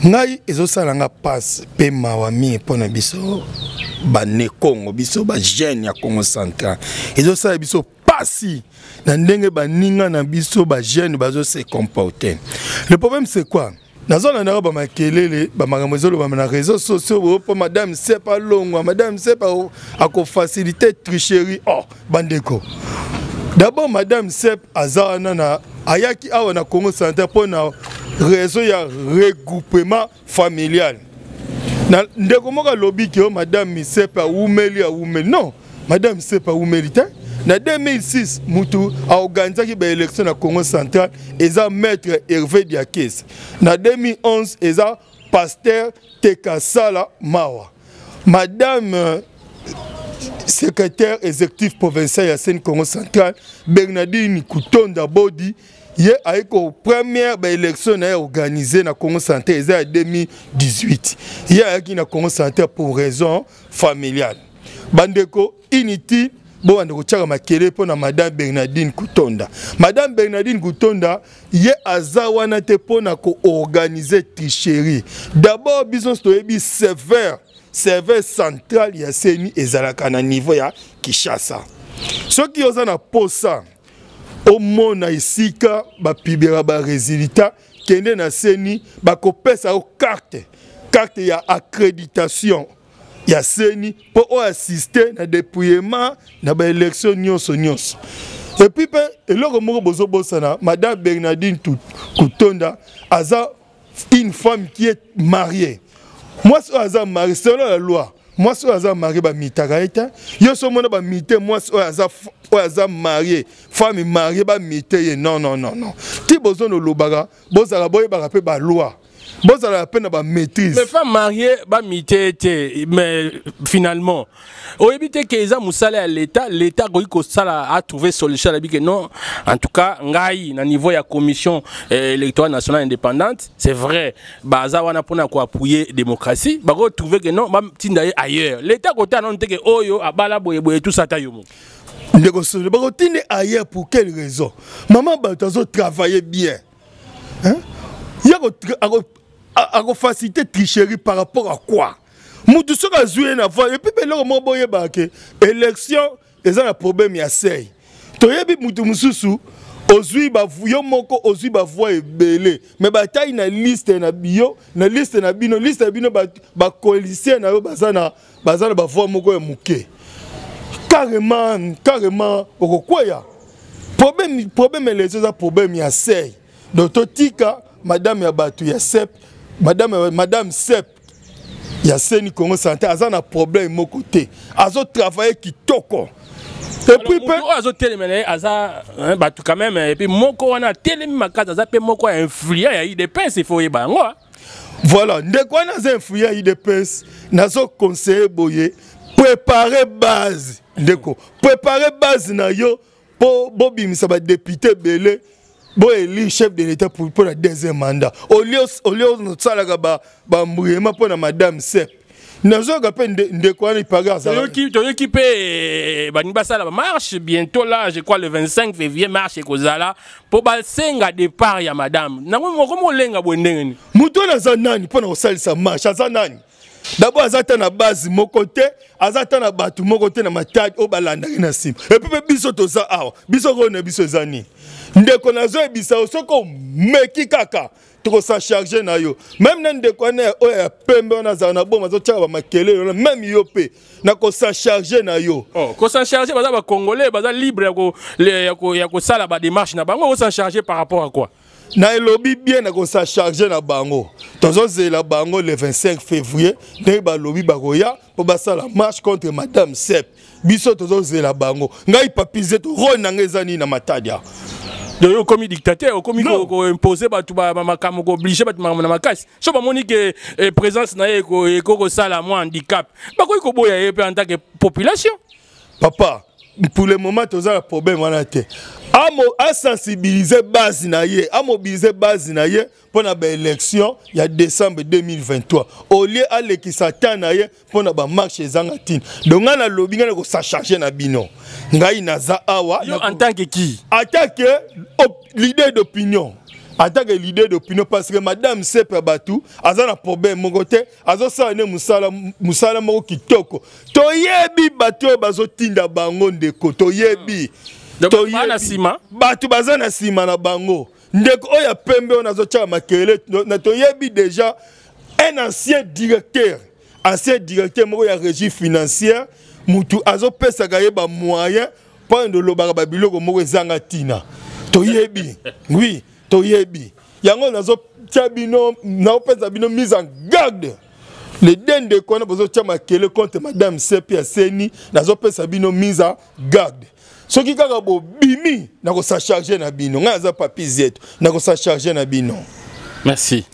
Ngai ezosala nga mpasi mpe mawa mingi mpo na biso bane Congo, biso bajeune ya Congo Central. Ezosala biso mpasi na ndenge baninga na biso bajeune bazo se comporter. Le problème, c'est quoi? Nazolandaka bamakelele, bamakambo ezolobama na réseaux sociaux mpo madame Sep alongwa, madame Sep akofacilite tricherie. Oh bandeko, d'abord madame Sep aza wana na ayaki awa na Congo Central mpo na raison ya regroupement familial. Na ndeko moko alobi ke madame Sep awumeli, awumeli. Non, madame Sep awumeli te. Na 2006, mutu aorganizaki baélection na Congo Central eza maître Hervé Diakes. Na 2011 eza pasteur Tekasala Mawa. Madame secrétaire exécutif provincial ya CENI Congo Central, Bernardine Kutonda Bodi, ye aye ko première baélection na ye organisé na Congo Central eza ya 2018. Ye ayaki na Congo Central pour raison familiale. Bandeko, inutile bobanda kotiaka makele mpo na madame Bernardine Kutonda. Madame Bernardine Kutonda, ye aza wana te mpo na koorganize tricherie. D'abord, biso nyonso toyebi serveur central ya CENI ezalaka na niveau ya Kinshasa. Soki oza na posa omona esika bapubliaka baresultat, kende na CENI, bakopesa yo carte ya accréditation ya CENI mpo oyo assiste na dépouillement na baélection nyonso nyonso. Et puis mpe eloko moko bozobosana, madame Bernardine Kutonda aza une femme qui est mariée. Mwasi oyo aza mariée, selon la loi, mwasi oyo aza marié bamitaka ye te. Yo so omona bamite mwasi oyo aza marié, femme mariée, bamite ye? Non, non, non, non. Ti bozona olobaka, bozala boyebaka mpe baloi, bozalaka mpe na bamaîtrise. Mais femme mariée bamite te. Mais finalement, oyebi te ke eza mosala ya l'État. L'État akoki kosala, atrouver solution. Alobi ke non, en tout cas ngai na niveau ya Commission électorale nationale indépendante, c'est vrai, baza wana mpona koappuyer démocratie, bakotrouve ke non, batinda ye ailleurs. L'État kotala nano te ke oyo abala boyeboye, tout ça, ata yo moko. Ndeko Solo, bakotinde ailleurs pour quelle raison? Mama, bato azotravailler bien, hein? Ye akofacilité tricherie par rapport à quoi? Mutu soki azwi ye na voix. Et puis mpe eloko moko boyebaka ke élection eza na problème ya seuil. Toyebi mutu mosusu ozwi yo moko ozwi bavoix ebele, mais batai na liste na bio, na liste na bino, liste na bino, bacoalition na yo baza na bavoix moko ya moke. Carrément, carrément okokweya. Problème élection eza problème ya seuil. Donc totika madame ya bato ya Sep, madame Sep ya CENI Congo Central aza na problème moko te, azotravaille kitoko. Et puis mpe oyo azotelemela ye aza bato quand même. Et puis moko wana atelemi makasi, aza mpe moko ya influent ya UDPS, il faut oyeba yango. Voilà, ndeko wana aza influent ya UDPS. Nazoconseille boye: prépare base, ndeko, prépare base na yo mpo bobimisa badéputé ebele, boélire chef de l'État pour la deuxième mandat, au lieu osalaka bambuyema mpo na madame Sep. Nazoyoka mpe ndeko wana ipage. Toyoki mpe baningi basala bamarche bientôt là, je crois le 25 février, marche ekozala mpo basenga départ ya madame. Nango okomi olenga boye ndenge nini? Moto wana aza nani mpo na kosalisa marche? Aza nani d'abord? Aza ta na base moko te, aza ta na bato moko te na Matadi oyo balandaki na nsima. Et puis mpe biso toza awa, biso koyo na biso eza nini? Ndeko, nazoyebisa yo, soki omeki kaka, tokosa charge na yo. Même na ndeko wana oyo ya pembe wana azala na boma, azotiaka bamakelele wana, même yo mpe nakosa charge na yo. Oh, kosa charge? Baza bacongolais, baza libre ya kosala badémarche na bango. Kosa charge par rapport à quoi? Na elobi bien, nakosa charge na bango. Tozozela bango le 25 février, ndenge balobi bakoya mpo basala marche contre madame Sep. Biso tozozela bango. Ngai Papize, to rôle na ngai eza nini na Matadi? Donc okomi dictateur, okomi koimpose bato makambo, kooblige bato makambo na makasi. So bamoni ke présence na ye ekoki kosala mwa handicap, bakoki koboya ye mpe en tant que population. Papa, pour le moment toza na problème wana te. Asensibilize base na ye, amobilize base na ye mpo na baélection ya décembre 2023, au lieu alekisa temps na ye mpo na bamarche ezanga ntina. Donc ngai nalobi, ngai nakosa charge na bino. Ngai naza awa. Yo en tant que qui? En tant que leader d'opinion, En tant que leader d'opinion, parce que madame Sepe bato aza na problème moko te, azosala nde mosala, mosala moko kitoko. Toyebi bato oyo bazotinda bango, ndeko, toyebi. Toyebi bato baza na nsima na bango. Ndeko oyo ya pembe oyo nazotyaka makelele na, toyebi déjà un ancien directeur moko ya régie financière, mutu azopesaka ye bamoyen mpo ndo olobaka babiloko moko ezanga ntina. Toyebi, oui, toyebi yango. Nazotia bino, naopesa bino mise en garde. Les deux ndeko wana bozotia makele contre madame Sepe ya CENI, nazopesa bino mise en garde. Soki kaka bobimi, nakosa charge na bino. Ngai aza Papi Zeto, nakosa charge na bino. Merci.